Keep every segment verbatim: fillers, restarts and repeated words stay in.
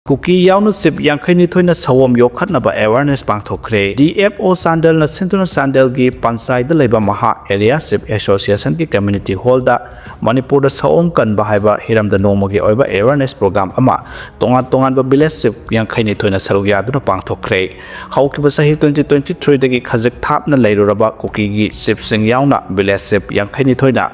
ꯀꯨꯀꯤ ꯌꯥꯎꯅ ꯆꯤꯞ ꯌꯥꯡꯈꯩꯅꯤꯊꯣꯏꯅ ꯁꯑꯣꯝ ꯌꯣꯛꯈꯠꯅꯕ ꯑꯦꯋꯥꯔꯅꯦꯁ ꯄꯥꯡꯊꯣꯛꯈ꯭ꯔꯦ꯫ ꯗꯤ ꯑꯦꯐ ꯑꯣ ꯆꯥꯟꯗꯦꯜꯅ ꯁꯤꯟꯗꯨꯅ ꯆꯥꯟꯗꯦꯜꯒꯤ ꯄꯟꯆꯥꯏꯗ ꯂꯩꯕ ꯃꯍꯥ ꯑꯦꯔꯤꯌꯥ ꯆꯤꯞ ꯑꯦꯁꯣꯁꯤꯌꯦꯁꯟꯒꯤ ꯀꯝꯃ꯭ꯌꯨꯅꯤꯇꯤ ꯍꯣꯜꯗ ꯃꯅꯤꯄꯨꯔꯗ ꯁꯑꯣꯝ ꯀꯟꯕ ꯍꯥꯏꯕ ꯍꯤꯔꯝꯗ ꯅꯣꯡꯃꯒꯤ ꯑꯣꯏꯕ ꯑꯦꯋꯥꯔꯅꯦꯁ ꯄ꯭ꯔꯣꯒ꯭ꯔꯥꯝ ꯑꯃ ꯇꯣꯉꯥꯟ ꯇꯣꯉꯥꯟꯕ ꯚꯤꯂꯦꯖ ꯆꯤꯞ ꯌꯥꯡꯈꯩꯅꯤꯊꯣꯏꯅ ꯁꯔꯨꯛ ꯌꯥꯗꯨꯅ ꯄꯥꯡꯊꯣꯛꯈ꯭ꯔꯦ꯫ ꯍꯧꯈꯤꯕ ꯆꯍꯤ ꯇ꯭ꯋꯦꯟꯇꯤ ꯇ꯭ꯋꯦꯟꯇꯤ ꯊ꯭ꯔꯤꯗꯒꯤ ꯈꯖꯤꯛ ꯊꯥꯞꯅ ꯂꯩꯔꯨꯔꯕ ꯀꯨꯀꯤꯒꯤ ꯆꯤꯞꯁꯤꯡ ꯌꯥꯎꯅ ꯚꯤꯂꯦꯖ ꯆꯤꯞ ꯌꯥꯡꯈꯩꯅꯤꯊꯣꯏꯅ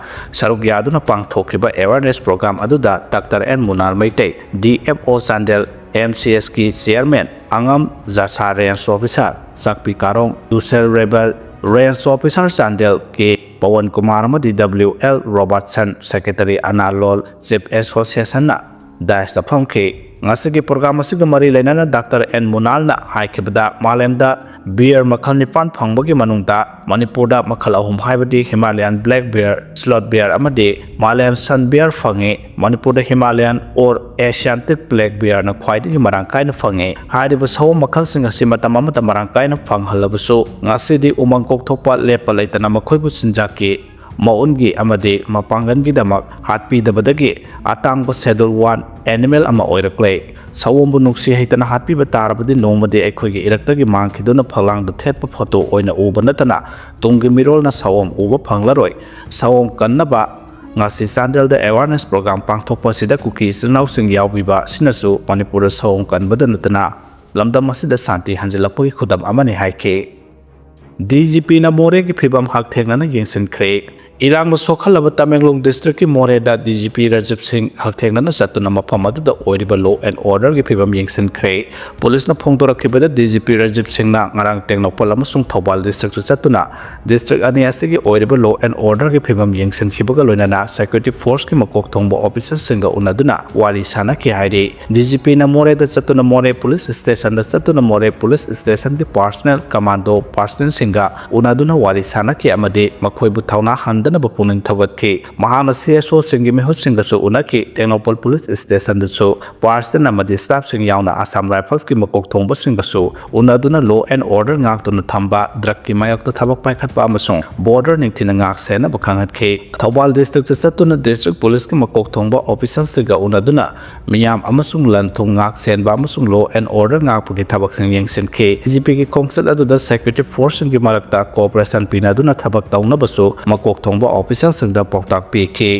ꯁꯔꯨꯛ ꯌꯥꯗꯨꯅ ꯄꯥꯡꯊꯣꯛꯈꯤꯕ ꯑꯦꯋꯥꯔꯅꯦꯁ ꯄ꯭ꯔꯣꯒ꯭ꯔꯥꯝ ꯑꯗꯨꯗ doctor N Munal Meitei, D F O Chandel, M C ꯑꯦꯁꯀꯤ ꯆꯤꯌꯔꯃꯦꯟ ꯑꯉꯝ ꯖꯥꯁꯥ ꯔꯦꯟꯖ ꯑꯣꯐꯤꯁꯥꯔ ꯆꯥꯛꯄꯤ ꯀꯥꯔꯣꯡ, ꯗꯨꯁꯦꯜ ꯔꯦꯕꯦꯜ range officer Chandel K Pawan Kumar ꯑꯃꯗꯤ W L Robertson, secretary Anal, chief ꯑꯦꯁꯣꯁꯤꯌꯦꯁꯟꯅ ꯗꯥꯏꯁꯇ ꯐꯝꯈꯤ꯫ ꯉꯁꯤꯒꯤ ꯄ꯭ꯔꯣꯒ꯭ꯔꯥꯝ ꯑꯁꯤꯒ ꯃꯔꯤ ꯂꯩꯅꯅ ꯗꯥꯛꯇꯔ ꯑꯦꯟ ꯃꯨꯅꯥꯜꯅ ꯍꯥꯏꯈꯤꯕꯗ, ꯃꯥꯂꯦꯝꯗ ꯕꯤꯌꯔ ꯃꯈꯜ ꯅꯤꯄꯥꯟ ꯐꯪꯕꯒꯤ ꯃꯅꯨꯡꯗ ꯃꯅꯤꯄꯨꯔꯗ ꯃꯈꯜ ꯑꯍꯨꯝ, ꯍꯥꯏꯕꯗꯤ Himalayan black beer, slot beer ꯑꯃꯗꯤ ꯃꯥꯂꯦꯟ ꯁꯟ ꯕꯤꯌꯔ ꯐꯪꯉꯤ꯫ ꯃꯅꯤꯄꯨꯔꯗ ꯍꯤꯃꯥꯂꯌꯥꯟ ꯑꯣꯔ ꯑꯦꯁꯤꯌꯥꯟꯇꯤꯛ ꯕ꯭ꯂꯦꯛ ꯕꯤꯌꯔꯅ ꯈ꯭ꯋꯥꯏꯗꯒꯤ ꯃꯔꯥꯡ ꯀꯥꯏꯅ ꯐꯪꯉꯤ꯫ ꯍꯥꯏꯔꯤꯕ ꯁꯑꯣꯝ ꯃꯈꯜꯁꯤꯡ ꯑꯁꯤ ꯃꯇꯝ ꯑꯃꯗ ꯃꯔꯥꯡ ꯀꯥꯏꯅ ꯐꯪꯍꯜꯂꯕꯁꯨ, ꯉꯁꯤꯗꯤ ꯎꯃꯪ ꯀꯣꯛꯊꯣꯛꯄ ꯂꯦꯞꯄ ꯂꯩꯇꯅ ꯃꯈꯣꯏꯕꯨ ꯆꯤꯟꯖꯥꯛꯀꯤ ꯃꯎꯟꯒꯤ ꯑꯃꯗꯤ ꯃꯄꯥꯡꯒꯜꯒꯤꯗꯃꯛ ꯍꯥꯠꯄꯤꯗꯕꯗꯒꯤ ꯑꯇꯥꯡꯕ ꯁꯦꯗꯨꯜ ꯋꯥꯟ ꯑꯦꯅꯤꯃꯦꯜ ꯑꯃ ꯑꯣꯏꯔꯛꯂꯦ꯫ ꯁꯑꯣꯝꯕꯨ ꯅꯨꯡꯁꯤ ꯍꯩꯇꯅ ꯍꯥꯠꯄꯤꯕ ꯇꯥꯔꯕꯗꯤ ꯅꯣꯡꯃꯗꯤ ꯑꯩꯈꯣꯏꯒꯤ ꯏꯔꯛꯇꯒꯤ ꯃꯥꯡꯈꯤꯗꯨꯅ ꯐꯛꯂꯥꯡꯗ ꯊꯦꯠꯄ ꯐꯣꯇꯣ ꯑꯣꯏꯅ ꯎꯕ ꯅꯠꯇꯅ ꯇꯨꯡꯒꯤ ꯃꯤꯔꯣꯜꯅ ꯁꯑꯣꯝ ꯎꯕ ꯐꯪꯂꯔꯣꯏ꯫ ꯁꯑꯣꯝ ꯀꯟꯅꯕ ꯉꯁꯤ ꯆꯥꯟꯗꯦꯜꯗ ꯑꯦꯋꯥꯔꯅꯦꯁ ꯄ꯭ꯔꯣꯒ꯭ꯔꯥꯝ ꯄꯥꯡꯊꯣꯛꯄ ꯑꯁꯤꯗ ꯀꯨꯀꯤ ꯏꯆꯤꯜ ꯏꯅꯥꯎꯁꯤꯡ ꯌꯥꯎꯕꯤꯕ ꯑꯁꯤꯅꯁꯨ ꯃꯅꯤꯄꯨꯔꯗ ꯁꯑꯣꯝ ꯀꯟꯕꯗ ꯅꯠꯇꯅ ꯂꯝꯗꯝ ꯑꯁꯤꯗ ꯁꯥꯟꯇꯤ ꯍꯟꯖꯤꯜꯂꯛꯄꯒꯤ ꯈꯨꯗꯝ ꯑꯃꯅꯤ ꯍꯥꯏꯈꯤ꯫ ꯗꯤ ꯖꯤ ꯄꯤꯅ ꯃꯣꯔꯦꯒꯤ ꯐꯤꯕꯝ ꯍꯛꯊꯦꯡꯅꯅ ꯌꯦꯡꯁꯤꯟꯈ꯭ꯔꯦ꯫ ꯏꯔꯥꯡꯅ ꯁꯣꯛꯍꯜꯂꯕ ꯇꯃꯦꯡꯂꯣꯡ ꯗꯤꯁꯇ꯭ꯔꯤꯛꯀꯤ ꯃꯣꯔꯦꯗ ꯗꯤ ꯖꯤ ꯄꯤ ꯔꯥꯖꯤꯕ ꯁꯤꯡ ꯍꯛꯊꯦꯡꯅꯅ ꯆꯠꯇꯨꯅ ꯃꯐꯝ ꯑꯗꯨꯗ ꯑꯣꯏꯔꯤꯕ law and orderꯒꯤ ꯐꯤꯕꯝ ꯌꯦꯡꯁꯤꯟꯈ꯭ꯔꯦ꯫ ꯄꯨꯂꯤꯁꯅ ꯐꯣꯡꯗꯣꯔꯛꯈꯤꯕꯗ, ꯗꯤ ꯖꯤ ꯄꯤ ꯔꯥꯖꯤꯕ ꯁꯤꯡꯅ ꯉꯔꯥꯡ ꯇꯦꯡꯅꯧꯄꯜ ꯑꯃꯁꯨꯡ ꯊꯧꯕꯥꯜ ꯗꯤꯁꯇ꯭ꯔꯤꯛꯇ ꯆꯠꯇꯨꯅ ꯗꯤꯁꯇ꯭ꯔꯤꯛ ꯑꯅꯤ ꯑꯁꯤꯒꯤ ꯑꯣꯏꯔꯤꯕ law and orderꯒꯤ ꯐꯤꯕꯝ ꯌꯦꯡꯁꯤꯟꯈꯤꯕꯒ ꯂꯣꯏꯅꯅ security forceꯀꯤ ꯃꯀꯣꯛ ꯊꯣꯡꯕ officerꯁꯤꯡꯒ ꯎꯅꯗꯨꯅ ꯋꯥꯔꯤ ꯁꯥꯅꯈꯤ ꯍꯥꯏꯔꯤ꯫ ꯗꯤ ꯖꯤ ꯄꯤꯅ ꯃꯣꯔꯦꯗ ꯆꯠꯇꯨꯅ ꯃꯣꯔꯦ ꯄꯨꯂꯤꯁ ꯁ꯭ꯇꯦꯁꯟꯗ ꯆꯠꯇꯨꯅ ꯃꯣꯔꯦ ꯄꯨꯂꯤꯁ ꯁ꯭ꯇꯦꯁꯟꯒꯤ personnel, commando personnelꯁꯤꯡꯒ ꯎꯅꯗꯨꯅ ꯋꯥꯔꯤ ꯁꯥꯅꯈꯤ ꯑꯃꯗꯤ ꯃꯈꯣꯏꯕꯨ ꯊꯧꯅꯥ ꯍꯟꯗ ꯅꯕ ꯄꯨꯛꯅꯤꯡ ꯊꯧꯒꯠꯈꯤ꯫ ꯃꯍꯥꯛꯅ C S O ꯁꯤꯡꯒꯤ ꯃꯤꯍꯨꯠꯁꯤꯡꯒꯁꯨ ꯎꯅꯈꯤ꯫ ꯇꯦꯡꯅꯧꯄꯜ ꯄꯨꯂꯤꯁ ꯁ꯭ꯇꯦꯁꯟꯗꯁꯨ ꯄꯥꯔꯁꯟ ꯑꯃꯗꯤ ꯁ꯭ꯇꯥꯐꯁꯤꯡ ꯌꯥꯎꯅ ꯑꯁꯥꯝ ꯔꯥꯏꯐꯜꯁꯀꯤ ꯃꯀꯣꯛ ꯊꯣꯡꯕꯁꯤꯡꯒꯁꯨ ꯎꯅꯗꯨꯅ law and order ꯉꯥꯛꯇꯨꯅ ꯊꯝꯕ, ꯗ꯭ꯔꯒꯀꯤ ꯃꯥꯌꯣꯛꯇ ꯊꯕꯛ ꯄꯥꯏꯈꯠꯄ ꯑꯃꯁꯨꯡ ꯕꯣꯔꯗꯔ ꯅꯤꯡꯊꯤꯅ ꯉꯥꯛ ꯁꯦꯟꯅꯕ ꯈꯪꯍꯟꯈꯤ꯫ ꯊꯧꯕꯥꯜ ꯗꯤꯁꯇ꯭ꯔꯤꯛꯇ ꯆꯠꯇꯨꯅ ꯗꯤꯁꯇ꯭ꯔꯤꯛ ꯄꯨꯂꯤꯁꯀꯤ ꯃꯀꯣꯛ ꯊꯣꯡꯕ ꯑꯣꯐꯤꯁꯔꯁꯤꯡꯒ ꯎꯅꯗꯨꯅ ꯃꯤꯌꯥꯝ ꯑꯃꯁꯨꯡ ꯂꯟ ꯊꯨꯝ ꯉꯥꯛ ꯁꯦꯟꯕ ꯑꯃꯁꯨꯡ law and order ꯉꯥꯛꯄꯒꯤ ꯊꯕꯛꯁꯤꯡ ꯌꯦꯡꯁꯤꯟꯈꯤ꯫ D G Pꯒꯤ ꯈꯣꯡꯆꯠ ꯑꯗꯨꯗ security forceꯁꯤꯡꯒꯤ ꯃꯔꯛꯇ cooperation ꯄꯤꯅꯗꯨꯅ ꯊꯕꯛ ꯇꯧꯅꯕꯁꯨ ꯃꯀꯣꯛ ꯊꯣꯡꯕ ꯑꯣꯐꯤꯁꯔꯁꯤꯡꯗ ꯄꯥꯎꯇꯥꯛ ꯄꯤꯈꯤ꯫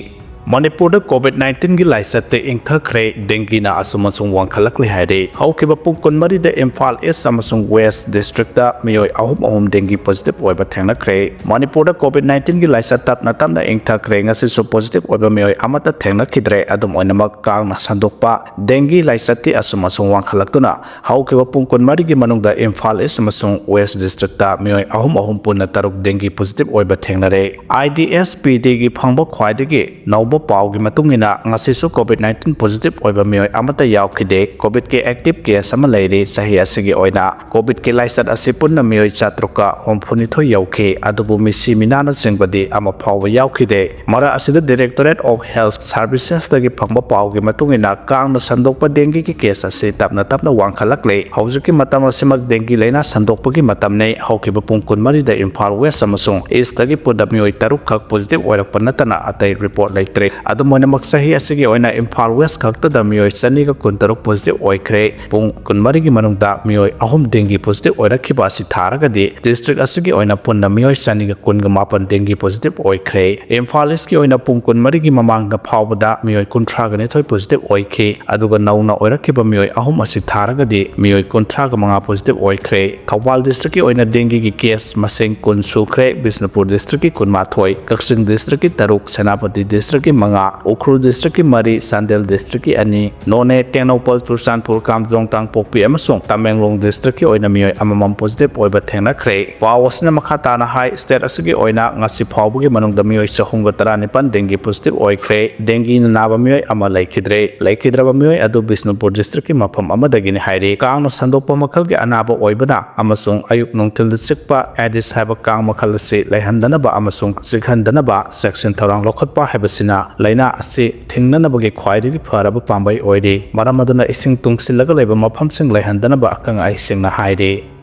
ꯃꯅꯤꯄꯨꯔꯗ COVID nineteenꯒꯤ ꯂꯥꯏꯆꯠꯇ ꯏꯪꯊꯈ꯭ꯔꯦ, ꯗꯦꯡꯒꯤꯅ ꯑꯁꯨꯝ ꯑꯁꯨꯝ ꯋꯥꯡꯈꯠꯂꯛꯂꯦ ꯍꯥꯏꯔꯤ꯫ ꯍꯧꯈꯤꯕ ꯄꯨꯡ ꯀꯨꯟꯃꯔꯤꯗ ꯏꯝꯐꯥꯜ ꯏꯁ ꯑꯃꯁꯨꯡ ꯋꯦꯁ ꯗꯤꯁꯇ꯭ꯔꯤꯛꯇ ꯃꯤꯑꯣꯏ ꯑꯍꯨꯝ ꯑꯍꯨꯝ ꯗꯦꯡꯒꯤ positive ꯑꯣꯏꯕ ꯊꯦꯡꯅꯈ꯭ꯔꯦ꯫ ꯃꯅꯤꯄꯨꯔꯗ COVID nineteenꯒꯤ ꯂꯥꯏꯆꯠ ꯇꯞꯅ ꯇꯞꯅ ꯏꯪꯊꯈ꯭ꯔꯦ꯫ ꯉꯁꯤꯁꯨ positive ꯑꯣꯏꯕ ꯃꯤꯑꯣꯏ ꯑꯃꯠꯇ ꯊꯦꯡꯅꯈꯤꯗ꯭ꯔꯦ꯫ ꯑꯗꯨꯝ ꯑꯣꯏꯅꯃꯛ, ꯀꯥꯡꯅ ꯁꯟꯗꯣꯛꯄ ꯗꯦꯡꯒꯤ ꯂꯥꯏꯆꯠꯇꯤ ꯑꯁꯨꯝ ꯑꯁꯨꯝ ꯋꯥꯡꯈꯠꯂꯛꯇꯨꯅ ꯍꯧꯈꯤꯕ ꯄꯨꯡ ꯀꯨꯟꯃꯔꯤꯒꯤ ꯃꯅꯨꯡꯗ ꯏꯝꯐꯥꯜ ꯏꯁ ꯑꯃꯁꯨꯡ ꯋꯦꯁ ꯗꯤꯁꯇ꯭ꯔꯤꯛꯇ ꯃꯤꯑꯣꯏ ꯑꯍꯨꯝ ꯑꯍꯨꯝ ꯄꯨꯟꯅ ꯇꯔꯨꯛ ꯗꯦꯡꯒꯤ positive ꯑꯣꯏꯕ ꯊꯦꯡꯅꯔꯦ꯫ I D S P Dꯒꯤ ꯐꯪꯕ ꯈ꯭ꯋꯥꯏꯗꯒꯤ ꯅꯧꯕ ꯄꯥꯎꯒꯤ ꯃꯇꯨꯡ ꯏꯟꯅ, ꯉꯁꯤꯁꯨ COVID nineteen positive ꯑꯣꯏꯕ ꯃꯤꯑꯣꯏ ꯑꯃꯠꯇ ꯌꯥꯎꯈꯤꯗꯦ꯫ COVIDꯀꯤ active case ꯑꯃ ꯂꯩꯔꯤ꯫ ꯆꯍꯤ ꯑꯁꯤꯒꯤ ꯑꯣꯏꯅ COVIDꯀꯤ ꯂꯥꯏꯆꯠ ꯑꯁꯤ ꯄꯨꯟꯅ ꯃꯤꯑꯣꯏ ꯆꯥꯇ꯭ꯔꯨꯛꯀ ꯍꯨꯝꯐꯨꯅꯤꯊꯣꯏ ꯌꯧꯈꯤ, ꯑꯗꯨꯕꯨ ꯃꯤꯁꯤ ꯃꯤꯅꯥꯅꯆꯤꯡꯕꯗꯤ ꯑꯃ ꯐꯥꯎꯕ ꯌꯥꯎꯈꯤꯗꯦ꯫ ꯃꯔꯛ ꯑꯁꯤꯗ, Directorate of Health Servicesꯇꯒꯤ ꯐꯪꯕ ꯄꯥꯎꯒꯤ ꯃꯇꯨꯡ ꯏꯟꯅ, ꯀꯥꯡꯅ ꯁꯟꯗꯣꯛꯄ ꯗꯦꯡꯒꯤꯒꯤ case ꯑꯁꯤ ꯇꯞꯅ ꯇꯞꯅ ꯋꯥꯡꯈꯠꯂꯛꯂꯦ꯫ ꯍꯧꯖꯤꯛꯀꯤ ꯃꯇꯝ ꯑꯁꯤꯃꯛ ꯗꯦꯡꯒꯤ ꯂꯥꯏꯅꯥ ꯁꯟꯗꯣꯛꯄꯒꯤ ꯃꯇꯝꯅꯤ꯫ ꯍꯧꯈꯤꯕ ꯄꯨꯡ ꯀꯨꯟꯃꯔꯤꯗ ꯏꯝꯐꯥꯜ ꯋꯦꯁ ꯑꯃꯁꯨꯡ ꯏꯁꯇꯒꯤ ꯄꯨꯟꯅ ꯃꯤꯑꯣꯏ ꯇꯔꯨꯛ ꯈꯛ positive ꯑꯣꯏꯔꯛꯄ ꯅꯠꯇꯅ ꯑꯇꯩ report ꯂꯩꯇ꯭ꯔꯦ꯫ ꯑꯗꯨꯝ ꯑꯣꯏꯅꯃꯛ, ꯆꯍꯤ ꯑꯁꯤꯒꯤ ꯑꯣꯏꯅ ꯏꯝꯐꯥꯜ ꯋꯦꯁ ꯈꯛꯇꯗ ꯃꯤꯑꯣꯏ ꯆꯅꯤꯒ ꯀꯨꯟꯇꯔꯨꯛ positive ꯑꯣꯏꯈ꯭ꯔꯦ꯫ ꯄꯨꯡ ꯀꯨꯟꯃꯔꯤꯒꯤ ꯃꯅꯨꯡꯗ ꯃꯤꯑꯣꯏ ꯑꯍꯨꯝ ꯗꯦꯡꯒꯤ positive ꯑꯣꯏꯔꯛꯈꯤꯕ ꯑꯁꯤ ꯊꯥꯔꯒꯗꯤ, district ꯑꯁꯤꯒꯤ ꯑꯣꯏꯅ ꯄꯨꯟꯅ ꯃꯤꯑꯣꯏ ꯆꯅꯤꯒ ꯀꯨꯟꯒ ꯃꯥꯄꯟ ꯗꯦꯡꯒꯤ positive ꯑꯣꯏꯈ꯭ꯔꯦ꯫ ꯏꯝꯐꯥꯜ ꯏꯁꯀꯤ ꯑꯣꯏꯅ ꯄꯨꯡ ꯀꯨꯟꯃꯔꯤꯒꯤ ꯃꯃꯥꯡꯗ ꯐꯥꯎꯕꯗ ꯃꯤꯑꯣꯏ ꯀꯨꯟꯊ꯭ꯔꯥꯒ ꯅꯤꯊꯣꯏ positive ꯑꯣꯏꯈꯤ, ꯑꯗꯨꯒ ꯅꯧꯅ ꯑꯣꯏꯔꯛꯈꯤꯕ ꯃꯤꯑꯣꯏ ꯑꯍꯨꯝ ꯑꯁꯤ ꯊꯥꯔꯒꯗꯤ ꯃꯤꯑꯣꯏ ꯀꯨꯟꯊ꯭ꯔꯥꯒ ꯃꯉꯥ positive ꯑꯣꯏꯈ꯭ꯔꯦ꯫ ꯊꯧꯕꯥꯜ districtꯀꯤ ꯑꯣꯏꯅ ꯗꯦꯡꯒꯤꯒꯤ case ꯃꯁꯤꯡ ꯀꯨꯟ ꯁꯨꯈ꯭ꯔꯦ꯫ ꯕꯤꯁꯅꯨꯄꯨꯔ districtꯀꯤ ꯀꯨꯟꯃꯥꯊꯣꯏ, ꯀꯛꯆꯤꯡ districtꯀꯤ ꯇꯔꯨꯛ, ꯁꯦꯅꯥꯄꯇꯤ districtꯀꯤ ꯃꯉꯥ, ꯎꯈ꯭ꯔꯨꯜ districtꯀꯤ ꯃꯔꯤ, ꯆꯥꯟꯗꯦꯜ districtꯀꯤ ꯑꯅꯤ, ꯅꯣꯅꯦ, ꯇꯦꯡꯅꯧꯄꯜ, ꯆꯨꯔꯆꯥꯟꯄꯨꯔ, ꯀꯥꯝꯖꯣꯡ, ꯀꯥꯡꯄꯣꯛꯄꯤ ꯑꯃꯁꯨꯡ ꯇꯃꯦꯡꯂꯣꯡ districtꯀꯤ ꯑꯣꯏꯅ ꯃꯤꯑꯣꯏ ꯑꯃꯃꯝ positive ꯑꯣꯏꯕ ꯊꯦꯡꯅꯈ꯭ꯔꯦ꯫ ꯄꯥꯎ ꯑꯁꯤꯅ ꯃꯈꯥ ꯇꯥꯅ ꯍꯥꯏ, state ꯑꯁꯤꯒꯤ ꯑꯣꯏꯅ ꯉꯁꯤ ꯐꯥꯎꯕꯒꯤ ꯃꯅꯨꯡꯗ ꯃꯤꯑꯣꯏ ꯆꯍꯨꯝꯒ ꯇꯔꯥꯅꯤꯄꯥꯟ dengue positive ꯑꯣꯏꯈ꯭ꯔꯦ꯫ Dengueꯅ ꯅꯥꯕ ꯃꯤꯑꯣꯏ ꯑꯃ ꯂꯩꯈꯤꯗ꯭ꯔꯦ꯫ ꯂꯩꯈꯤꯗ꯭ꯔꯕ ꯃꯤꯑꯣꯏ ꯑꯗꯨ ꯕꯤꯁꯅꯨꯄꯨꯔ districtꯀꯤ ꯃꯐꯝ ꯑꯃꯗꯒꯤꯅꯤ ꯍꯥꯏꯔꯤ꯫ ꯀꯥꯡꯅ ꯁꯟꯗꯣꯛꯄ ꯃꯈꯜꯒꯤ ꯑꯅꯥꯕ ꯑꯣꯏꯕꯅ ꯑꯃꯁꯨꯡ ꯑꯌꯨꯛ ꯅꯨꯡꯊꯤꯜꯗ ꯆꯤꯛꯄ Aedes ꯍꯥꯏꯕ ꯀꯥꯡ ꯃꯈꯜ ꯑꯁꯤ ꯂꯩꯍꯟꯗꯅꯕ ꯑꯃꯁꯨꯡ ꯆꯤꯛꯍꯟꯗꯅꯕ ꯆꯦꯛꯁꯤꯟ ꯊꯧꯔꯥꯡ ꯂꯧꯈꯠꯄ ꯍꯥꯏꯕꯁꯤꯅ ꯂꯥꯏꯅꯥ ꯑꯁꯤ ꯊꯤꯡꯅꯅꯕꯒꯤ ꯈ꯭ꯋꯥꯏꯗꯒꯤ ꯐꯔꯕ ꯄꯥꯝꯕꯩ ꯑꯣꯏꯔꯤ꯫ ꯃꯔꯝ ꯑꯗꯨꯅ ꯏꯁꯤꯡ ꯇꯨꯡꯁꯤꯜꯂꯒ ꯂꯩꯕ ꯃꯐꯝꯁꯤꯡ ꯂꯩꯍꯟꯗꯅꯕ ꯑꯈꯪ ꯑꯍꯩꯁꯤꯡꯅ ꯍꯥꯏꯔꯤ꯫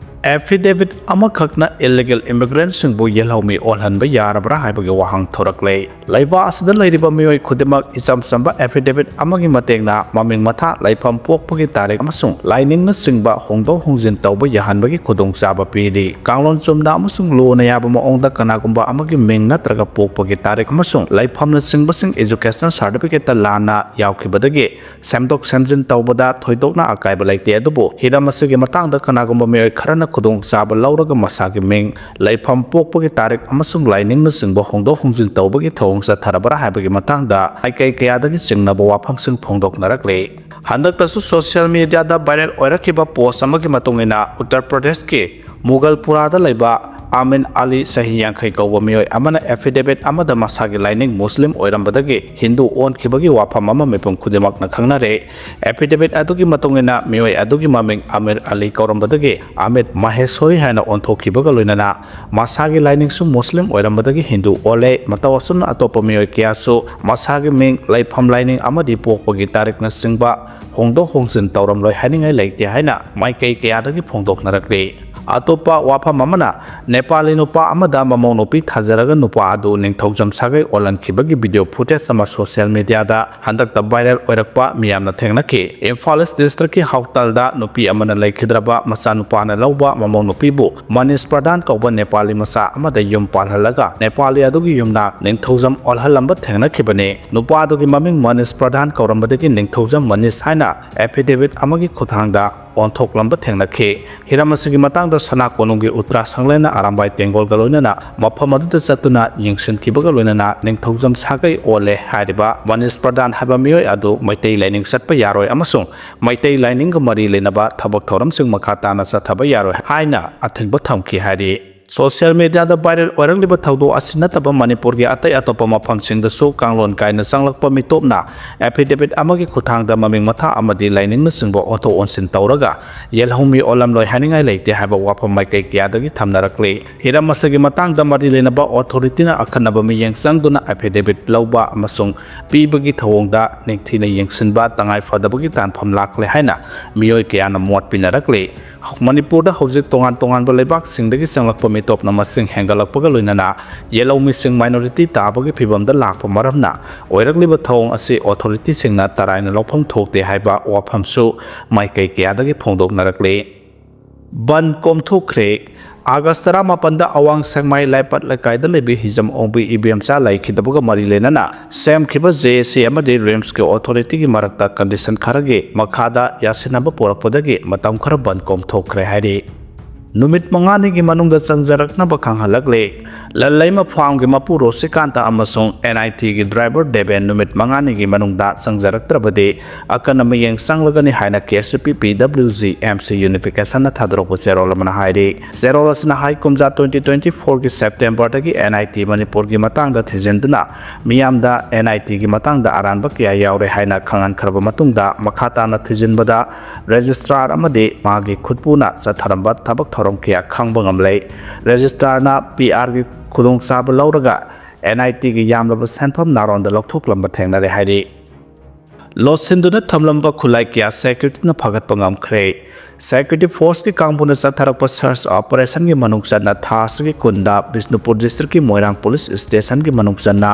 Affidavit ꯑꯃꯈꯛꯅ illegal immigrantꯁꯤꯡꯕꯨ ꯌꯦꯜꯍꯧꯃꯤ ꯑꯣꯜꯍꯟꯕ ꯌꯥꯔꯕ꯭ꯔꯥ ꯍꯥꯏꯕꯒꯤ ꯋꯥꯍꯪ ꯊꯣꯔꯛꯂꯦ꯫ ꯂꯩꯕꯥꯛ ꯑꯁꯤꯗ ꯂꯩꯔꯤꯕ ꯃꯤꯑꯣꯏ ꯈꯨꯗꯤꯡꯃꯛ ꯏꯆꯝ ꯆꯝꯕ affidavit ꯑꯃꯒꯤ ꯃꯇꯦꯡꯅ ꯃꯃꯤꯡ ꯃꯊꯥ, ꯂꯩꯐꯝ ꯄꯣꯛꯄꯒꯤ ꯇꯥꯔꯤꯛ ꯑꯃꯁꯨꯡ ꯂꯥꯏꯅꯤꯡꯅꯆꯤꯡꯕ ꯍꯣꯡꯗꯣꯛ ꯍꯣꯡꯖꯤꯟ ꯇꯧꯕ ꯌꯥꯍꯟꯕꯒꯤ ꯈꯨꯗꯣꯡꯆꯥꯕ ꯄꯤꯔꯤ꯫ ꯀꯥꯡꯂꯣꯟ ꯆꯨꯝꯅ ꯑꯃꯁꯨꯡ ꯂꯨꯅ ꯌꯥꯕ ꯃꯑꯣꯡꯗ ꯀꯅꯥꯒꯨꯝꯕ ꯑꯃꯒꯤ ꯃꯤꯡ ꯅꯠꯇ꯭ꯔꯒ ꯄꯣꯛꯄꯒꯤ ꯇꯥꯔꯤꯛ ꯑꯃꯁꯨꯡ ꯂꯩꯐꯝꯅꯆꯤꯡꯕꯁꯤꯡ educational certificateꯇ ꯂꯥꯟꯅ ꯌꯥꯎꯈꯤꯕꯗꯒꯤ ꯁꯦꯝꯗꯣꯛ ꯁꯦꯝꯖꯤꯟ ꯇꯧꯕꯗ ꯊꯣꯏꯗꯣꯛꯅ ꯑꯀꯥꯏꯕ ꯂꯩꯇꯦ꯫ ꯑꯗꯨꯕꯨ ꯍꯤꯔꯝ ꯑꯁꯤꯒꯤ ꯃꯇꯥꯡꯗ ꯀꯅꯥꯒꯨꯝꯕ ꯃꯤꯑꯣꯏ ꯈꯔꯅ ꯈꯨꯗꯣꯡꯆꯥꯕ ꯂꯧꯔꯒ ꯃꯁꯥꯒꯤ ꯃꯤꯡ, ꯂꯩꯐꯝ ꯄꯣꯛꯄꯒꯤ ꯇꯥꯔꯤꯛ ꯑꯃꯁꯨꯡ ꯂꯥꯏꯅꯤꯡꯅꯆꯤꯡꯕ ꯍꯣꯡꯗꯣꯛ ꯍꯣꯡꯖꯤꯟ ꯇꯧꯕꯒꯤ ꯊꯧꯑꯣꯡ ꯆꯠꯊꯔꯕ꯭ꯔꯥ ꯍꯥꯏꯕꯒꯤ ꯃꯇꯥꯡꯗ ꯃꯥꯏꯀꯩ ꯀꯌꯥꯗꯒꯤ ꯆꯤꯡꯅꯕ ꯋꯥꯐꯝꯁꯤꯡ ꯐꯣꯡꯗꯣꯛꯅꯔꯛꯂꯤ꯫ ꯍꯟꯗꯛꯇꯁꯨ social mediaꯗ viral ꯑꯣꯏꯔꯛꯈꯤꯕ post ꯑꯃꯒꯤ ꯃꯇꯨꯡ ꯏꯟꯅ, ꯎꯠꯇꯔ ꯄ꯭ꯔꯗꯦꯁꯀꯤ ꯃꯨꯒꯜꯄꯨꯔꯥꯗ ꯂꯩꯕ ꯑꯃꯤꯟ ꯑꯂꯤ, ꯆꯍꯤ ꯌꯥꯡꯈꯩ ꯀꯧꯕ ꯃꯤꯑꯣꯏ ꯑꯃꯅ affidavit ꯑꯃꯗ ꯃꯁꯥꯒꯤ ꯂꯥꯏꯅꯤꯡ ꯃꯨꯁꯂꯤꯝ ꯑꯣꯏꯔꯝꯕꯗꯒꯤ ꯍꯤꯟꯗꯨ ꯑꯣꯟꯈꯤꯕꯒꯤ ꯋꯥꯐꯝ ꯑꯃ ꯃꯤꯄꯨꯝ ꯈꯨꯗꯤꯡꯃꯛꯅ ꯈꯪꯅꯔꯦ꯫ Affidavit ꯑꯗꯨꯒꯤ ꯃꯇꯨꯡ ꯏꯟꯅ, ꯃꯤꯑꯣꯏ ꯑꯗꯨꯒꯤ ꯃꯃꯤꯡ ꯑꯃꯤꯔ ꯑꯂꯤ ꯀꯧꯔꯝꯕꯗꯒꯤ ꯑꯃꯤꯠ ꯃꯍꯦꯁꯣꯔꯤ ꯍꯥꯏꯅ ꯑꯣꯟꯊꯣꯛꯈꯤꯕꯒ ꯂꯣꯏꯅꯅ ꯃꯁꯥꯒꯤ ꯂꯥꯏꯅꯤꯡꯁꯨ ꯃꯨꯁꯂꯤꯝ ꯑꯣꯏꯔꯝꯕꯗꯒꯤ ꯍꯤꯟꯗꯨ ꯑꯣꯜꯂꯦ꯫ ꯃꯇꯧ ꯑꯁꯨꯝꯅ ꯑꯇꯣꯞꯄ ꯃꯤꯑꯣꯏ ꯀꯌꯥꯁꯨ ꯃꯁꯥꯒꯤ ꯃꯤꯡ, ꯂꯩꯐꯝ, ꯂꯥꯏꯅꯤꯡ ꯑꯃꯗꯤ ꯄꯣꯛꯄꯒꯤ ꯇꯥꯔꯤꯛꯅꯆꯤꯡꯕ ꯍꯣꯡꯗꯣꯛ ꯍꯣꯡꯖꯤꯟ ꯇꯧꯔꯝꯂꯣꯏ ꯍꯥꯏꯅꯤꯡꯉꯥꯏ ꯂꯩꯇꯦ ꯍꯥꯏꯅ ꯃꯥꯏꯀꯩ ꯀꯌꯥꯗꯒꯤ ꯐꯣꯡꯗꯣꯛꯅꯔꯛꯂꯤ꯫ ꯑꯇꯣꯞꯄ ꯋꯥꯐꯝ ꯑꯃꯅ, ꯅꯦꯄꯥꯂꯤ ꯅꯨꯄꯥ ꯑꯃꯗ ꯃꯃꯧ ꯅꯨꯄꯤ ꯊꯥꯖꯔꯒ ꯅꯨꯄꯥ ꯑꯗꯨ ꯅꯤꯡꯊꯧꯖꯝ ꯁꯥꯒꯩ ꯑꯣꯜꯍꯟꯈꯤꯕꯒꯤ video footage ꯑꯃ social mediaꯗ ꯍꯟꯗꯛꯇ viral ꯑꯣꯏꯔꯛꯄ ꯃꯤꯌꯥꯝꯅ ꯊꯦꯡꯅꯈꯤ꯫ ꯏꯝꯐꯥꯜ East districtꯀꯤ ꯍꯥꯎꯇꯜꯗ ꯅꯨꯄꯤ ꯑꯃꯅ ꯂꯩꯈꯤꯗ꯭ꯔꯕ ꯃꯆꯥꯅꯨꯄꯥꯅ ꯂꯧꯕ ꯃꯃꯧ ꯅꯨꯄꯤꯕꯨ ꯃꯅꯤꯁ ꯄ꯭ꯔꯙꯥꯟ ꯀꯧꯕ ꯅꯦꯄꯥꯂꯤ ꯃꯆꯥ ꯑꯃꯗ ꯌꯨꯝ ꯄꯥꯜꯍꯜꯂꯒ ꯅꯦꯄꯥꯂꯤ ꯑꯗꯨꯒꯤ ꯌꯨꯝꯅ ꯅꯤꯡꯊꯧꯖꯝ ꯑꯣꯜꯍꯜꯂꯝꯕ ꯊꯦꯡꯅꯈꯤꯕꯅꯤ꯫ ꯅꯨꯄꯥ ꯑꯗꯨꯒꯤ ꯃꯃꯤꯡ ꯃꯅꯤꯁ ꯄ꯭ꯔꯙꯥꯟ ꯀꯧꯔꯝꯕꯗꯒꯤ ꯅꯤꯡꯊꯧꯖꯝ ꯃꯅꯤꯁ ꯍꯥꯏꯅ affidavit ꯑꯃꯒꯤ ꯈꯨꯠꯊꯥꯡꯗ ꯑꯣꯟꯊꯣꯛꯂꯝꯕ ꯊꯦꯡꯅꯈꯤ꯫ ꯍꯤꯔꯝ ꯑꯁꯤꯒꯤ ꯃꯇꯥꯡꯗ ꯁꯅꯥ ꯀꯣꯅꯨꯡꯒꯤ ꯎꯇ꯭ꯔꯥ ꯁꯪꯂꯦꯟꯅ ꯑꯔꯥꯝꯕꯥꯏ ꯇꯦꯡꯒꯣꯜꯒ ꯂꯣꯏꯅꯅ ꯃꯐꯝ ꯑꯗꯨꯗ ꯆꯠꯇꯨꯅ ꯌꯦꯡꯁꯤꯟꯈꯤꯕꯒ ꯂꯣꯏꯅꯅ ꯅꯤꯡꯊꯧꯖꯝ ꯁꯥꯒꯩ ꯑꯣꯜꯂꯦ ꯍꯥꯏꯔꯤꯕ ꯃꯅꯤꯁ ꯄ꯭ꯔꯙꯥꯟ ꯍꯥꯏꯕ ꯃꯤꯑꯣꯏ ꯑꯗꯨ ꯃꯩꯇꯩ ꯂꯥꯏꯅꯤꯡ ꯆꯠꯄ ꯌꯥꯔꯣꯏ ꯑꯃꯁꯨꯡ ꯃꯩꯇꯩ ꯂꯥꯏꯅꯤꯡꯒ ꯃꯔꯤ ꯂꯩꯅꯕ ꯊꯕꯛ ꯊꯧꯔꯝꯁꯤꯡ ꯃꯈꯥ ꯇꯥꯅ ꯆꯠꯊꯕ ꯌꯥꯔꯣꯏ ꯍꯥꯏꯅ ꯑꯊꯤꯡꯕ ꯊꯝꯈꯤ ꯍꯥꯏꯔꯤ꯫ ꯁꯣꯁꯤꯌꯦꯜ ꯃꯤꯗꯤꯌꯥꯗ ꯚꯥꯏꯔꯦꯜ ꯑꯣꯏꯔꯛꯂꯤꯕ ꯊꯧꯗꯣꯛ ꯑꯁꯤ ꯅꯠꯇꯕ ꯃꯅꯤꯄꯨꯔꯒꯤ ꯑꯇꯩ ꯑꯇꯣꯞꯄ ꯃꯐꯝꯁꯤꯡꯗꯁꯨ ꯀꯥꯡꯂꯣꯟ ꯀꯥꯏꯅ ꯆꯪꯂꯛꯄ ꯃꯤꯇꯣꯞꯅ ꯑꯦꯐꯤꯗꯦꯕꯤꯠ ꯑꯃꯒꯤ ꯈꯨꯠꯊꯥꯡꯗ ꯃꯃꯤꯡ ꯃꯊꯥ ꯑꯃꯗꯤ ꯂꯥꯏꯅꯤꯡꯅꯆꯤꯡꯕ ꯑꯣꯟꯊꯣꯛ ꯑꯣꯟꯁꯤꯟ ꯇꯧꯔꯒ ꯌꯦꯜꯍꯧꯃꯤ ꯑꯣꯜꯂꯝꯂꯣꯏ ꯍꯥꯏꯅꯤꯡꯉꯥꯏ ꯂꯩꯇꯦ ꯍꯥꯏꯕ ꯋꯥꯐꯝ ꯃꯥꯏꯀꯩ ꯀꯌꯥꯗꯒꯤ ꯊꯝꯅꯔꯛꯂꯤ꯫ ꯍꯤꯔꯝ ꯑꯁꯤꯒꯤ ꯃꯇꯥꯡꯗ ꯃꯔꯤ ꯂꯩꯅꯕ ꯑꯣꯊꯣꯔꯤꯇꯤꯅ ꯑꯈꯟꯅꯕ ꯃꯤꯠꯌꯦꯡ ꯆꯪꯗꯨꯅ ꯑꯦꯐꯤꯗꯦꯕꯤꯠ ꯂꯧꯕ ꯑꯃꯁꯨꯡ ꯄꯤꯕꯒꯤ ꯊꯧꯑꯣꯡꯗ ꯅꯤꯡꯊꯤꯅ ꯌꯦꯡꯁꯤꯟꯕ ꯇꯉꯥꯏ ꯐꯗꯕꯒꯤ ꯇꯥꯟꯐꯝ ꯂꯥꯛꯂꯦ ꯍꯥꯏꯅ ꯃꯤꯑꯣꯏ ꯀꯌꯥꯅ ꯃꯣꯠ ꯄꯤꯅꯔꯛꯂꯤ꯫ ꯃꯅꯤꯄꯨꯔꯗ ꯍꯧꯖꯤꯛ ꯇꯣꯉꯥꯟ ꯇꯣꯉꯥꯟꯕ ꯂꯩꯕꯥꯛꯁꯤꯡꯗꯒꯤ ꯆꯪꯂꯛꯄ ꯃꯤꯇꯣꯞꯅ ꯃꯁꯤꯡ ꯍꯦꯟꯒꯠꯂꯛꯄꯒ ꯂꯣꯏꯅꯅ ꯌꯦꯜꯍꯧꯃꯤꯁꯤꯡ ꯃꯥꯏꯅꯣꯔꯤꯇꯤ ꯇꯥꯕꯒꯤ ꯐꯤꯚꯝꯗ ꯂꯥꯛꯄ ꯃꯔꯝꯅ ꯑꯣꯏꯔꯛꯂꯤꯕ ꯊꯧꯑꯣꯡ ꯑꯁꯤ ꯑꯣꯊꯣꯔꯤꯇꯤꯁꯤꯡꯅ ꯇꯔꯥꯏꯅ ꯂꯧꯐꯝ ꯊꯣꯛꯇꯦ ꯍꯥꯏꯕ ꯋꯥꯐꯝꯁꯨ ꯃꯥꯏꯀꯩ ꯀꯌꯥꯗꯒꯤ ꯐꯣꯡꯗꯣꯛꯅꯔꯛꯂꯤ꯫ ꯕꯟ ꯀꯣꯝꯊꯣꯛꯈ꯭ꯔꯦ꯫ ꯑꯥꯒꯁ ꯇꯔꯥꯃꯥꯄꯟꯗ ꯑꯋꯥꯡ ꯁꯦꯛꯃꯥꯏ ꯂꯥꯏꯄꯠ ꯂꯩꯀꯥꯏꯗ ꯂꯩꯕ ꯍꯤꯖꯝ ꯑꯣꯡꯕꯤ ꯏꯕꯦꯝꯆꯥ ꯂꯩꯈꯤꯗꯕꯒ ꯃꯔꯤ ꯂꯩꯅꯅ ꯁꯦꯝꯈꯤꯕ ꯖꯦ ꯑꯦ ꯁꯤ ꯑꯃꯗꯤ ꯔꯤꯝꯁꯀꯤ ꯑꯣꯊꯣꯔꯤꯇꯤꯒꯤ ꯃꯔꯛꯇ ꯀꯟꯗꯤꯁꯟ ꯈꯔꯒꯤ ꯃꯈꯥꯗ ꯌꯥꯁꯤꯟꯅꯕ ꯄꯨꯔꯛꯄꯗꯒꯤ ꯃꯇꯝ ꯈꯔ ꯕꯟ ꯀꯣꯝꯊꯣꯛꯈ꯭ꯔꯦ ꯍꯥꯏꯔꯤ꯫ ꯅꯨꯃꯤꯠ ꯃꯉꯥꯅꯤꯒꯤ ꯃꯅꯨꯡꯗ ꯆꯪꯖꯔꯛꯅꯕ ꯈꯪꯍꯜꯂꯛꯂꯦ꯫ ꯂꯜꯂꯩꯃ ꯐꯥꯝꯒꯤ ꯃꯄꯨ ꯔꯣꯁꯤꯀꯥꯟꯇ ꯑꯃꯁꯨꯡ ꯑꯦꯟ ꯑꯥꯏ ꯇꯤꯒꯤ ꯗ꯭ꯔꯥꯏꯚꯔ ꯗꯦꯕꯦꯟ ꯅꯨꯃꯤꯠ ꯃꯉꯥꯅꯤꯒꯤ ꯃꯅꯨꯡꯗ ꯆꯪꯖꯔꯛꯇ꯭ꯔꯕꯗꯤ ꯑꯀꯟꯅ ꯃꯤꯠꯌꯦꯡ ꯆꯪꯂꯒꯅꯤ ꯍꯥꯏꯅ ꯀꯦ ꯑꯦꯁ ꯌꯨ ꯄꯤ ꯄꯤ ꯗꯕ꯭ꯂꯤꯎ ꯖꯤ ꯑꯦꯝ ꯁꯤ ꯌꯨꯅꯤꯐꯤꯀꯦꯁꯟꯅ ꯊꯥꯗꯣꯔꯛꯄ ꯆꯦꯔꯣꯜ ꯑꯃꯅ ꯍꯥꯏꯔꯤ꯫ ꯆꯦꯔꯣꯜ ꯑꯁꯤꯅ ꯍꯥꯏ ꯀꯨꯝꯖꯥ twenty twenty fourꯒꯤ ꯁꯦꯞꯇꯦꯝꯕꯔꯗꯒꯤ ꯑꯦꯟ ꯑꯥꯏ ꯇꯤ ꯃꯅꯤꯄꯨꯔꯒꯤ ꯃꯇꯥꯡꯗ ꯊꯤꯖꯤꯟꯗꯨꯅ ꯃꯤꯌꯥꯝꯗ ꯑꯦꯟ ꯑꯥꯏ ꯇꯤꯒꯤ ꯃꯇꯥꯡꯗ ꯑꯔꯥꯟꯕ ꯀꯌꯥ ꯌꯥꯎꯔꯦ ꯍꯥꯏꯅ ꯈꯪꯍꯟꯈ꯭ꯔꯕ ꯃꯇꯨꯡꯗ ꯃꯈꯥ ꯇꯥꯅ ꯊꯤꯖꯤꯟꯕꯗ ꯔꯦꯖꯤꯁꯇ꯭ꯔꯥꯔ ꯑꯃꯗꯤ ꯃꯥꯒꯤ ꯈꯨꯠꯄꯨꯅ ꯆꯠꯊꯔꯝꯕ ꯊꯕꯛ ꯊꯧꯔꯝ ꯀꯌꯥ ꯈꯪꯕ ꯉꯝꯂꯦ꯫ ꯔꯦꯖꯤꯁꯇ꯭ꯔꯥꯔꯅ ꯄꯤ ꯑꯥꯔꯒꯤ ꯈꯨꯗꯣꯡꯆꯥꯕ ꯂꯧꯔꯒ ꯑꯦꯟ ꯑꯥꯏ ꯇꯤꯒꯤ ꯌꯥꯝꯂꯕ ꯁꯦꯟꯐꯝ ꯅꯥꯔꯣꯟꯗ ꯂꯧꯊꯣꯛꯂꯝꯕ ꯊꯦꯡꯅꯔꯦ ꯍꯥꯏꯔꯤ꯫ ꯂꯣꯠꯁꯤꯟꯗꯨꯅ ꯊꯝꯂꯝꯕ ꯈꯨꯠꯂꯥꯏ ꯀꯌꯥ ꯁꯦꯀ꯭ꯌꯨꯔꯤꯇꯤꯅ ꯐꯥꯒꯠꯄ ꯉꯝꯈ꯭ꯔꯦ꯫ ꯁꯦꯀ꯭ꯌꯨꯔꯤꯇꯤ ꯐꯣꯔꯁꯀꯤ ꯀꯥꯡꯕꯨꯅ ꯆꯠꯊꯔꯛꯄ ꯁꯔꯆ ꯑꯣꯄꯔꯦꯁꯟꯒꯤ ꯃꯅꯨꯡ ꯆꯟꯅ ꯊꯥ ꯑꯁꯤꯒꯤ ꯀꯨꯟꯗ ꯕꯤꯁꯅꯨꯄꯨꯔ ꯗꯤꯁꯇ꯭ꯔꯤꯛꯀꯤ ꯃꯣꯏꯔꯥꯡ ꯄꯨꯂꯤꯁ ꯁ꯭ꯇꯦꯁꯟꯒꯤ ꯃꯅꯨꯡ ꯆꯟꯅ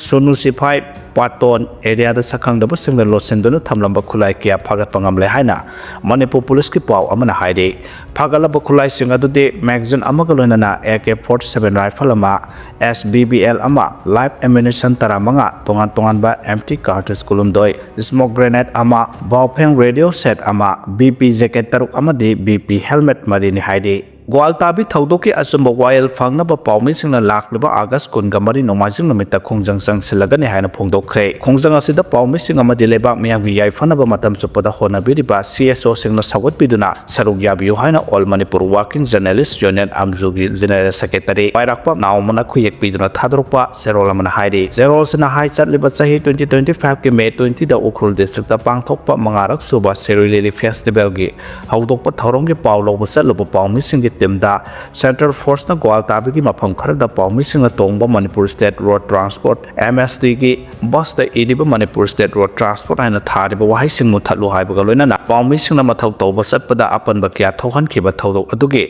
ꯁꯣꯅꯨ ꯁꯤꯐꯥꯏ ꯄꯥꯇꯣꯟ ꯑꯦꯔꯤꯌꯥꯗ ꯁꯛꯈꯪꯗꯕꯁꯤꯡꯅ ꯂꯣꯠꯁꯤꯟꯗꯨꯅ ꯊꯝꯂꯝꯕ ꯈꯨꯠꯂꯥꯏ ꯀꯌꯥ ꯐꯥꯒꯠꯄ ꯉꯝꯂꯦ ꯍꯥꯏꯅ ꯃꯅꯤꯄꯨꯔ ꯄꯨꯂꯤꯁꯀꯤ ꯄꯥꯎ ꯑꯃꯅ ꯍꯥꯏꯔꯤ꯫ ꯐꯥꯒꯠꯂꯕ ꯈꯨꯠꯂꯥꯏꯁꯤꯡ ꯑꯗꯨꯗꯤ ꯃꯦꯒꯥꯖꯤꯟ ꯑꯃꯒ ꯂꯣꯏꯅꯅ A K forty seven rifle ꯑꯃ, ꯑꯦꯁ ꯕꯤ ꯕꯤ ꯑꯦꯜ ꯑꯃ, ꯂꯥꯏꯐ ꯑꯦꯃꯨꯅꯤꯁꯟ ꯇꯔꯥꯃꯉꯥ, ꯇꯣꯉꯥꯟ ꯇꯣꯉꯥꯟꯕ ꯑꯦꯝ ꯇꯤ ꯀꯥꯔꯇ꯭ꯔꯤꯖ ꯀꯨꯟꯍꯨꯝꯗꯣꯏ, ꯁ꯭ꯃꯣꯛ ꯒ꯭ꯔꯦꯅꯦꯗ ꯑꯃ, ꯕꯥꯎꯐꯦꯡ ꯔꯦꯗꯤꯑꯣ ꯁꯦꯠ ꯑꯃ, ꯕꯤ ꯄꯤ ꯖꯦꯀꯦꯠ ꯇꯔꯨꯛ ꯑꯃꯗꯤ ꯕꯤ ꯄꯤ ꯍꯦꯜꯃꯦꯠ ꯃꯔꯤꯅꯤ ꯍꯥꯏꯔꯤ꯫ ꯒ꯭ꯋꯥꯜꯇꯥꯕꯤ ꯊꯧꯗꯣꯛꯀꯤ ꯑꯆꯨꯝꯕ ꯋꯥꯌꯦꯜ ꯐꯪꯅꯕ ꯄꯥꯎꯃꯤꯁꯤꯡꯅ ꯂꯥꯛꯂꯤꯕ ꯑꯥꯒꯁ ꯀꯨꯟꯒ ꯃꯔꯤ ꯅꯣꯡꯃꯥꯏꯖꯤꯡ ꯅꯨꯃꯤꯠꯇ ꯈꯣꯡꯖꯪ ꯆꯪꯁꯤꯜꯂꯒꯅꯤ ꯍꯥꯏꯅ ꯐꯣꯡꯗꯣꯛꯈ꯭ꯔꯦ꯫ ꯈꯣꯡꯖꯪ ꯑꯁꯤꯗ ꯄꯥꯎꯃꯤꯁꯤꯡ ꯑꯃꯗꯤ ꯂꯩꯕꯥꯛ ꯃꯤꯌꯥꯝꯒꯤ ꯌꯥꯏꯐꯅꯕ ꯃꯇꯝ ꯆꯨꯞꯄꯗ ꯍꯣꯠꯅꯕꯤꯔꯤꯕ ꯁꯤ ꯑꯦꯁ ꯑꯣꯁꯤꯡꯅ ꯁꯧꯒꯠꯄꯤꯗꯨꯅ ꯁꯔꯨꯛ ꯌꯥꯕꯤꯌꯨ ꯍꯥꯏꯅ all Manipur working journalists union, ꯑꯝꯖꯨꯒꯤ ꯖꯦꯅꯔꯦꯜ ꯁꯦꯀ꯭ꯔꯦꯇꯔꯤ ꯄꯥꯏꯔꯥꯛꯄꯝ ꯅꯥꯎꯃꯅ ꯈꯨꯌꯦꯛ ꯄꯤꯗꯨꯅ ꯊꯥꯗꯣꯔꯛꯄ ꯆꯦꯔꯣꯜ ꯑꯃꯅ ꯍꯥꯏꯔꯤ꯫ ꯆꯦꯔꯣꯜꯁꯤꯅ ꯍꯥꯏ, ꯆꯠꯂꯤꯕ ꯆꯍꯤ ꯇ꯭ꯋꯦꯟꯇꯤ ꯇ꯭ꯋꯦꯟꯇꯤ ꯐꯥꯏꯚꯀꯤ ꯃꯦ ꯇ꯭ꯋꯦꯟꯇꯤꯗ ꯎꯈ꯭ꯔꯨꯜ ꯗꯤꯁꯇ꯭ꯔꯤꯛꯇ ꯄꯥꯡꯊꯣꯛꯄ ꯃꯉꯥꯔꯛ ꯁꯨꯕ ꯁꯤꯔꯣꯏ ꯂꯤꯂꯤ ꯐꯦꯁꯇꯤꯚꯦꯜꯒꯤ ꯍꯧꯗꯣꯛꯄ ꯊꯧꯔꯝꯒꯤ ꯄꯥꯎ ꯂꯧꯕ ꯆꯠꯂꯨꯕ ꯄꯥꯎꯃꯤꯁꯤꯡꯒꯤ ꯇꯤꯝꯗ ꯁꯦꯟꯇ꯭ꯔꯦꯜ ꯐꯣꯔꯁꯅ ꯒ꯭ꯋꯥꯜꯇꯥꯕꯤꯒꯤ ꯃꯐꯝ ꯈꯔꯗ ꯄꯥꯎꯃꯤꯁꯤꯡꯅ ꯇꯣꯡꯕ Manipur state road transport, M S ꯇꯤꯒꯤ ꯕꯁꯇ ꯏꯔꯤꯕ ꯃꯅꯤꯄꯨꯔ ꯁ꯭ꯇꯦꯠ ꯔꯣꯗ ꯇ꯭ꯔꯥꯟꯁꯄꯣꯔꯠ ꯍꯥꯏꯅ ꯊꯥꯔꯤꯕ ꯋꯥꯍꯩꯁꯤꯡ ꯃꯨꯊꯠꯂꯨ ꯍꯥꯏꯕꯒ ꯂꯣꯏꯅꯅ ꯄꯥꯎꯃꯤꯁꯤꯡꯅ ꯃꯊꯧ ꯇꯧꯕ ꯆꯠꯄꯗ ꯑꯄꯟꯕ ꯀꯌꯥ ꯊꯣꯛꯍꯟꯈꯤꯕ ꯊꯧꯗꯣꯛ ꯑꯗꯨꯒꯤ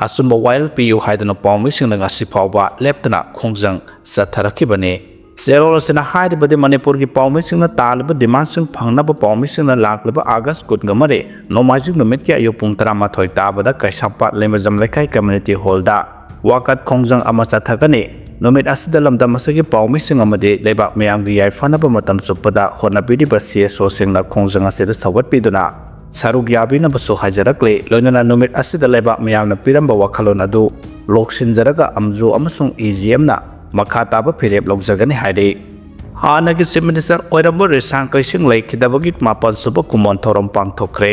ꯑꯆꯨꯝꯕ ꯋꯥꯌꯦꯜ ꯄꯤꯌꯨ ꯍꯥꯏꯗꯨꯅ ꯄꯥꯎꯃꯤꯁꯤꯡꯅ ꯉꯁꯤ ꯐꯥꯎꯕ ꯂꯦꯞꯇꯅ ꯈꯣꯡꯖꯪ ꯆꯠꯊꯔꯛꯈꯤꯕꯅꯤ꯫ ꯆꯦꯔꯣꯜ ꯑꯁꯤꯅ ꯍꯥꯏꯔꯤꯕꯗꯤ ꯃꯅꯤꯄꯨꯔꯒꯤ ꯄꯥꯎꯃꯤꯁꯤꯡꯅ ꯇꯥꯜꯂꯤꯕ ꯗꯤꯃꯥꯟꯁꯤꯡ ꯐꯪꯅꯕ ꯄꯥꯎꯃꯤꯁꯤꯡꯅ ꯂꯥꯛꯂꯤꯕ ꯑꯥꯒꯁ ꯀꯨꯟꯒ ꯃꯔꯤ ꯅꯣꯡꯃꯥꯏꯖꯤꯡ ꯅꯨꯃꯤꯠꯀꯤ ꯑꯌꯨꯛ ꯄꯨꯡ ꯇꯔꯥꯃꯥꯊꯣꯏ ꯇꯥꯕꯗ ꯀꯩꯁꯥꯝꯄꯥꯠ ꯂꯩꯃꯖꯝ ꯂꯩꯀꯥꯏ ꯀꯝꯃ꯭ꯌꯨꯅꯤꯇꯤ ꯍꯣꯜꯗ ꯋꯥꯀꯠ ꯈꯣꯡꯖꯪ ꯑꯃ ꯆꯠꯊꯒꯅꯤ꯫ ꯅꯨꯃꯤꯠ ꯑꯁꯤꯗ ꯂꯝꯗꯝ ꯑꯁꯤꯒꯤ ꯄꯥꯎꯃꯤꯁꯤꯡ ꯑꯃꯗꯤ ꯂꯩꯕꯥꯛ ꯃꯤꯌꯥꯝꯒꯤ ꯌꯥꯏꯐꯅꯕ ꯃꯇꯝ ꯆꯨꯞꯄꯗ ꯍꯣꯠꯅꯕꯤꯔꯤꯕ ꯁꯤ ꯑꯦꯁ ꯑꯣꯁꯤꯡꯅ ꯈꯣꯡꯖꯪ ꯑꯁꯤꯗ ꯁꯧꯒꯠꯄꯤꯗꯨꯅ ꯁꯔꯨꯛ ꯌꯥꯕꯤꯅꯕꯁꯨ ꯍꯥꯏꯖꯔꯛꯂꯤ꯫ ꯂꯣꯏꯅꯅ ꯅꯨꯃꯤꯠ ꯑꯁꯤꯗ ꯂꯩꯕꯥꯛ ꯃꯤꯌꯥꯝꯅ ꯄꯤꯔꯝꯕ ꯋꯥꯈꯜꯂꯣꯟ ꯑꯗꯨ ꯂꯣꯛꯁꯤꯟꯖꯔꯒ ꯑꯝꯖꯨ ꯑꯃꯁꯨꯡ ꯏ ꯖꯤ ꯑꯦꯝꯅ ꯃꯈꯥ ꯇꯥꯕ ꯐꯤꯔꯦꯞ ꯂꯧꯖꯒꯅꯤ ꯍꯥꯏꯔꯤ꯫ ꯍꯥꯟꯅꯒꯤ ꯆꯤꯐ ꯃꯤꯅꯤꯁꯇꯔ ꯑꯣꯏꯔꯝꯕ ꯔꯤꯁꯥꯡ ꯀꯩꯁꯤꯡ ꯂꯩꯈꯤꯗꯕꯒꯤ ꯃꯥꯄꯜ ꯁꯨꯕ ꯀꯨꯃꯣꯟ ꯊꯧꯔꯝ ꯄꯥꯡꯊꯣꯛꯈ꯭ꯔꯦ꯫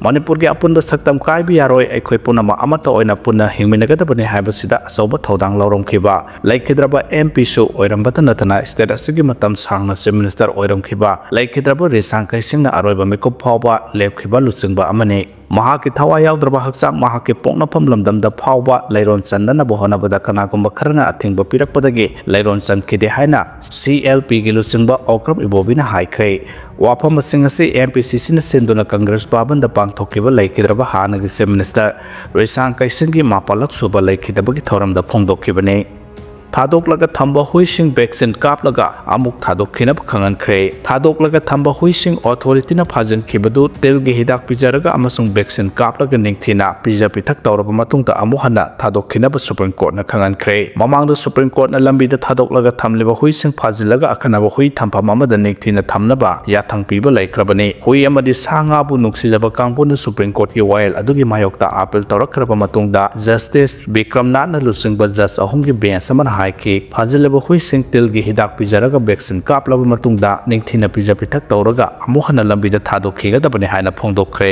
ꯃꯅꯤꯄꯨꯔꯒꯤ ꯑꯄꯨꯟꯕ ꯁꯛꯇꯝ ꯀꯥꯏꯕ ꯌꯥꯔꯣꯏ, ꯑꯩꯈꯣꯏ ꯄꯨꯝꯅꯃꯛ ꯑꯃꯠꯇ ꯑꯣꯏꯅ ꯄꯨꯟꯅ ꯍꯤꯡꯃꯤꯟꯅꯒꯗꯕꯅꯤ ꯍꯥꯏꯕꯁꯤꯗ ꯑꯆꯧꯕ ꯊꯧꯗꯥꯡ ꯂꯧꯔꯝꯈꯤꯕ, ꯂꯩꯈꯤꯗ꯭ꯔꯕ ꯑꯦꯝ ꯄꯤꯁꯨ ꯑꯣꯏꯔꯝꯕꯇ ꯅꯠꯇꯅ ꯁ꯭ꯇꯦꯠ ꯑꯁꯤꯒꯤ ꯃꯇꯝ ꯁꯥꯡꯅ ꯆꯤꯐ ꯃꯤꯅꯤꯁꯇꯔ ꯑꯣꯏꯔꯝꯈꯤꯕ, ꯂꯩꯈꯤꯗ꯭ꯔꯕ ꯔꯤꯁꯥꯡ ꯀꯩꯁꯤꯡꯅ ꯑꯔꯣꯏꯕ ꯃꯤꯀꯨꯞ ꯐꯥꯎꯕ ꯂꯦꯞꯈꯤꯕ ꯂꯨꯆꯤꯡꯕ ꯑꯃꯅꯤ꯫ ꯃꯍꯥꯛꯀꯤ ꯊꯋꯥꯏ ꯌꯥꯎꯗ꯭ꯔꯕ ꯍꯛꯆꯥꯡ ꯃꯍꯥꯛꯀꯤ ꯄꯣꯛꯅꯐꯝ ꯂꯝꯗꯝꯗ ꯐꯥꯎꯕ ꯂꯩꯔꯣꯟ ꯆꯟꯗꯅꯕ ꯍꯣꯠꯅꯕꯗ ꯀꯅꯥꯒꯨꯝꯕ ꯈꯔꯅ ꯑꯊꯤꯡꯕ ꯄꯤꯔꯛꯄꯗꯒꯤ ꯂꯩꯔꯣꯟ ꯆꯟꯈꯤꯗꯦ ꯍꯥꯏꯅ ꯁꯤ ꯑꯦꯜ ꯄꯤꯒꯤ ꯂꯨꯆꯤꯡꯕ ꯑꯣꯀ꯭ꯔꯝ ꯏꯕꯣꯕꯤꯅ ꯍꯥꯏꯈ꯭ꯔꯦ꯫ ꯋꯥꯐꯝꯁꯤꯡ ꯑꯁꯤ ꯑꯦꯝ ꯄꯤ ꯁꯤ ꯁꯤꯅ ꯁꯤꯟꯗꯨꯅ ꯀꯪꯒ꯭ꯔꯦꯁ ꯚꯕꯟꯗ ꯄꯥꯡꯊꯣꯛꯈꯤꯕ ꯂꯩꯈꯤꯗ꯭ꯔꯕ ꯍꯥꯟꯅꯒꯤ ꯆꯤꯐ ꯃꯤꯅꯤꯁꯇꯔ ꯔꯤꯁꯥꯡ ꯀꯩꯁꯤꯡꯒꯤ ꯃꯥꯄꯜꯂꯛ ꯁꯨꯕ ꯂꯩꯈꯤꯗꯕꯒꯤ ꯊꯧꯔꯝꯗ ꯐꯣꯡꯗꯣꯛꯈꯤꯕꯅꯤ꯫ ꯊꯥꯗꯣꯛꯂꯒ ꯊꯝꯕ ꯍꯨꯏꯁꯤꯡ vaccine ꯀꯥꯞꯂꯒ ꯑꯃꯨꯛ ꯊꯥꯗꯣꯛꯈꯤꯅꯕ ꯈꯪꯍꯟꯈ꯭ꯔꯦ꯫ ꯊꯥꯗꯣꯛꯂꯒ ꯊꯝꯕ ꯍꯨꯏꯁꯤꯡ authority ꯅ ꯐꯥꯖꯤꯟꯈꯤꯕꯗꯨ ꯇꯤꯜꯒꯤ ꯍꯤꯗꯥꯛ ꯄꯤꯖꯔꯒ ꯑꯃꯁꯨꯡ vaccine ꯀꯥꯞꯂꯒ ꯅꯤꯡꯊꯤꯅ ꯄꯤꯖ ꯄꯤꯊꯛ ꯇꯧꯔꯕ ꯃꯇꯨꯡꯗ ꯑꯃꯨꯛ ꯍꯟꯅ ꯊꯥꯗꯣꯛꯈꯤꯅꯕ Supreme Court ꯅ ꯈꯪꯍꯟꯈ꯭ꯔꯦ꯫ ꯃꯃꯥꯡꯗ Supreme Court ꯅ ꯂꯝꯕꯤꯗ ꯊꯥꯗꯣꯛꯂꯒ ꯊꯝꯂꯤꯕ ꯍꯨꯏꯁꯤꯡ ꯐꯥꯖꯤꯜꯂꯒ ꯑꯈꯟꯅꯕ ꯍꯨꯏ ꯊꯝꯐꯝ ꯑꯃꯗ ꯅꯤꯡꯊꯤꯅ ꯊꯝꯅꯕ ꯌꯥꯊꯪ ꯄꯤꯕ ꯂꯩꯈ꯭ꯔꯕꯅꯤ꯫ ꯍꯨꯏ ꯑꯃꯗꯤ ꯁꯥ ꯉꯥꯕꯨ ꯅꯨꯡꯁꯤꯖꯕ ꯀꯥꯡꯕꯨꯅ Supreme Court ꯀꯤ ꯋꯥꯌꯦꯜ ꯑꯗꯨꯒꯤ ꯃꯥꯌꯣꯛꯇ appeal ꯇꯧꯔꯛꯈ꯭ꯔꯕ ꯃꯇꯨꯡꯗ Justice ꯕꯤꯀ꯭ꯔꯝꯅꯥꯊꯅ ꯂꯨꯆꯤꯡꯕ judge ꯑꯍꯨꯝꯒꯤ bench ꯑꯃꯅ ꯍꯥꯏꯈꯤ, ꯐꯥꯖꯤꯜꯂꯕ ꯍꯨꯏꯁꯤꯡ ꯇꯤꯜꯒꯤ ꯍꯤꯗꯥꯛ ꯄꯤꯖꯔꯒ vaccine ꯀꯥꯞꯂꯕ ꯃꯇꯨꯡꯗ ꯅꯤꯡꯊꯤꯅ ꯄꯤꯖ ꯄꯤꯊꯛ ꯇꯧꯔꯒ ꯑꯃꯨꯛ ꯍꯟꯅ ꯂꯝꯕꯤꯗ ꯊꯥꯗꯣꯛꯈꯤꯒꯗꯕꯅꯤ ꯍꯥꯏꯅ ꯐꯣꯡꯗꯣꯛꯈ꯭ꯔꯦ꯫